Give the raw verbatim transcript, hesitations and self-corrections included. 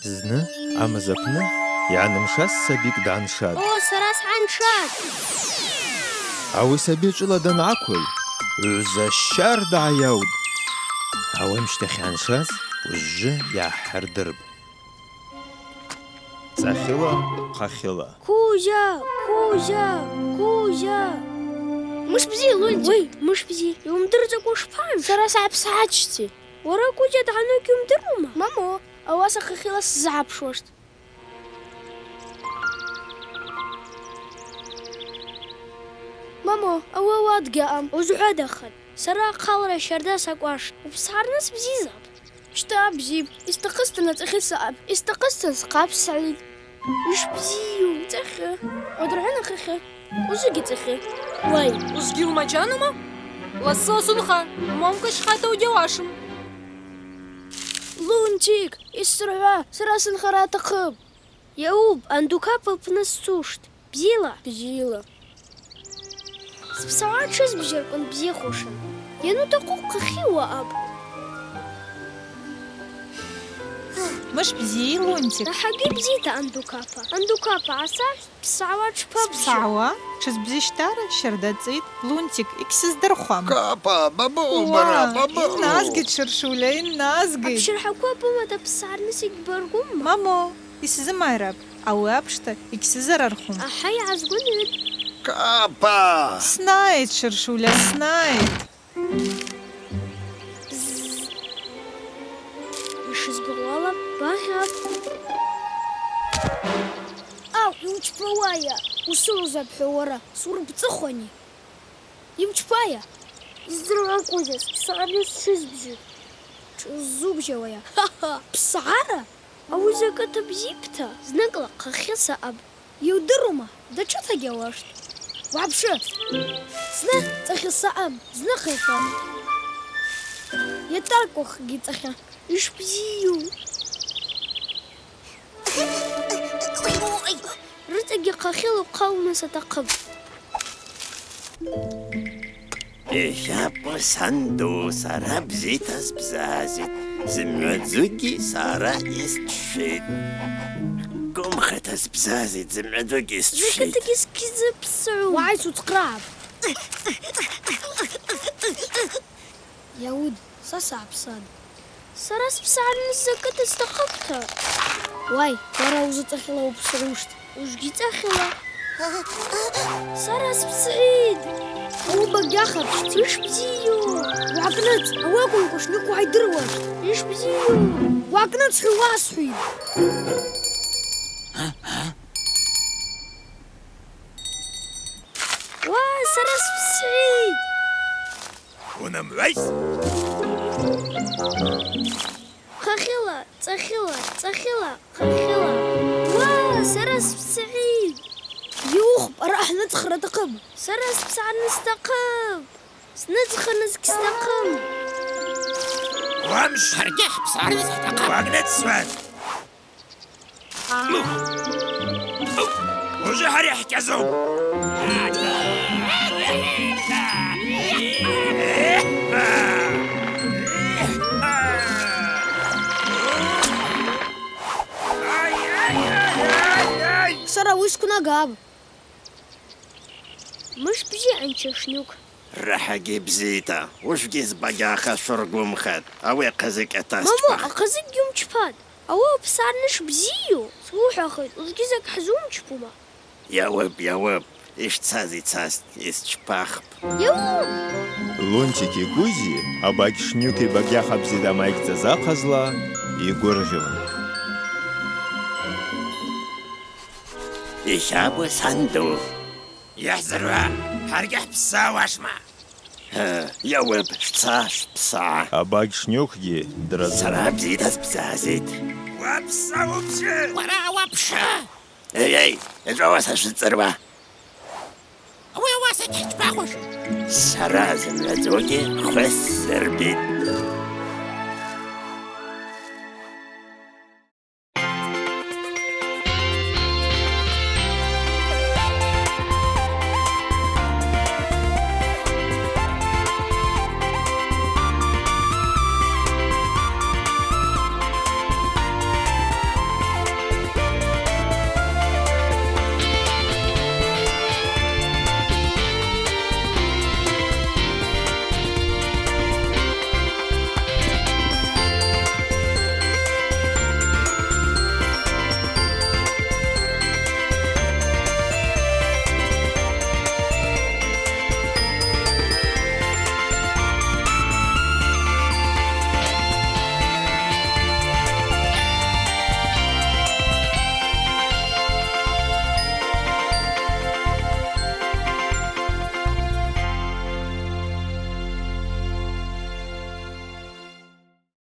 Зны амыз апны йгӏанымшаз сабикӏ дгӏаншатӏ. О, сара сгӏаншатӏ! Ауи саби чӏвыла дангӏаквыл, гӏвза щардагӏа йаутӏ. Ауи амщтахь йгӏаншаз уыжвжвы йгӏахӏырдырпӏ. Цӏахьыла, хъахьыла. Кузя, Кузя, Кузя! Мыш бзи, Лунтик! Уай, мыш бзи, йуымдырдзакӏва шпан? Сара сгӏапсгӏачти. Уара Кузя дгӏану гьуымдырума? Мамо, ауаса хъахьыла сзыгӏапшуаштӏ. Мамо, ауи ауат гьаъам. Узгӏвадахатӏ, сара ахъалра щарда сакӏваштӏ. Упсгӏарныс бзизапӏ. Щта, бзипӏ. Йстахъызтын ацӏахьы саъапӏ, йстахъызтын схъапсгӏитӏ. Иш бзийу, цӏахьы. Уадыргӏвана хъахьы. Узугьи цӏахьы. Уай, узгьи умачанума? Ласса сынха, момкӏа щхъата угьауашым. Лунтик, йсыргӏва, сара сынхара атахъыпӏ. Йауапӏ, Андукапа апны сцуштӏ. Бзила. Бзила. Спсауа тшызбжьарквын бзихушын. Йанутахъу хъахьы уаъапӏ. Мыш бзи, Лунтик. Рахӏагьи бзита, Андукапа. Андукапа, асахь. Спсауа тшпабжьу? Спсауа тшызбзищтара щарда цӏитӏ, Лунтик, йгьсыздырхуам. Капа, бабу, уа, бара, бабу. Йназгитӏ, Шыршуля, йназгитӏ. Апшырхӏаква бумата, псарныс йгьбаргвумма? Мамо, йсзымайрапӏ, ауи апшта йгьсызарархум. Ахӏа, йгӏазгвынгӏвытӏ. Капа! Снайтӏ, Шыршуля, снайтӏ. Бзз. Йшызбагъвала багъьапӏ. Ау, йучпауайа? Усурузапхӏва уара, сурбцӏыхуани? Йучпайа? Йздзыргӏвакӏуйда, спсарныс тшызбжьу. Тшызубжьауайа? Ха-ха! Псара? Ауи закӏыта бзипӏта, зныкъла хъахьы саъапӏ. Йудырума, датшата гьауаштӏ. Уапшы! Зны цӏахьы саъапӏ, зны хъахьы. Йатаркӏвахгьи цӏахьы. Иш бзийу! Рыцӏагьи хъахьыла ухъалныс атахъыпӏ. Йхапӏ, санду, сара бзита сбзазитӏ, зымгӏвадзугьи сара йсчвитӏ. Гвымхата сбзазитӏ, зымгӏвадзугьи йсчвитӏ. Закӏытагьи сгьзыпсгӏум. Уай, суцхърапӏ. Йауд, са сгӏапсад. Сара спсарныс закӏыта стахъыпӏта? Уай, уара узу цӏахьыла уапсгӏуштӏ. Ужвгьи цӏахьыла. Сара спсгӏитӏ. Ауи багьахапщ. Иш бзийу. Уакӏныцӏ, ауи акӏвымкӏва шнук угьайдыруаштӏ. Иш бзийу. Уакӏныцӏ, хӏва уасхӏвитӏ. Уа, сара спсгӏитӏ. Унамгӏвайс? Хъахьыла, цӏахьыла, цӏахьыла, хъахьыла. Уа, сара спсгӏитӏ! Йух, пӏара хӏныцӏхра атахъыпӏ. Сара спсарныс стахъыпӏ. Сныцӏхыныс гьстахъым. Уамш! Саргьи хӏпсарныс атахъыпӏ. Уагӏныцӏ, сват! Ужвы хӏара йхӏкъьазупӏ. Сара уысквнагапӏ. Мыш бзи, анча шнук. Рахӏагьи бзита, ужвгьи сбагьахапщ, сургвымхатӏ, ауи ахъазы кӏьата счпахтӏ. Мамо, ахъазы гьуымчпатӏ, ауи уапсарныс бзийу? Суухӏвахитӏ, ужвгьи закӏ хӏзумчпума. Йауапӏ, йауапӏ, йшцаз йцазтӏ, йсчпахпӏ. Йауапӏ! Лунтики Кузи абакь шнуки багьахапӏ-зитӏ амайгьдзаз ахъазла йгвыргъьун. Йхапӏ, санду. Йыхьзыргӏва, хӏаргьи хӏпсауашма? Хы, йауапӏ, швца, швпса. Абакь шнукьгьи дразы. Сара бзита сбзазитӏ. Уапса уыпшы! Уара уапшы! Эй, эй, йчӏву ауаса швызцӏыруа. Ауи ауаса гьчпахуаш. Сара зымгӏвадзугьи хвы сзырбитӏ.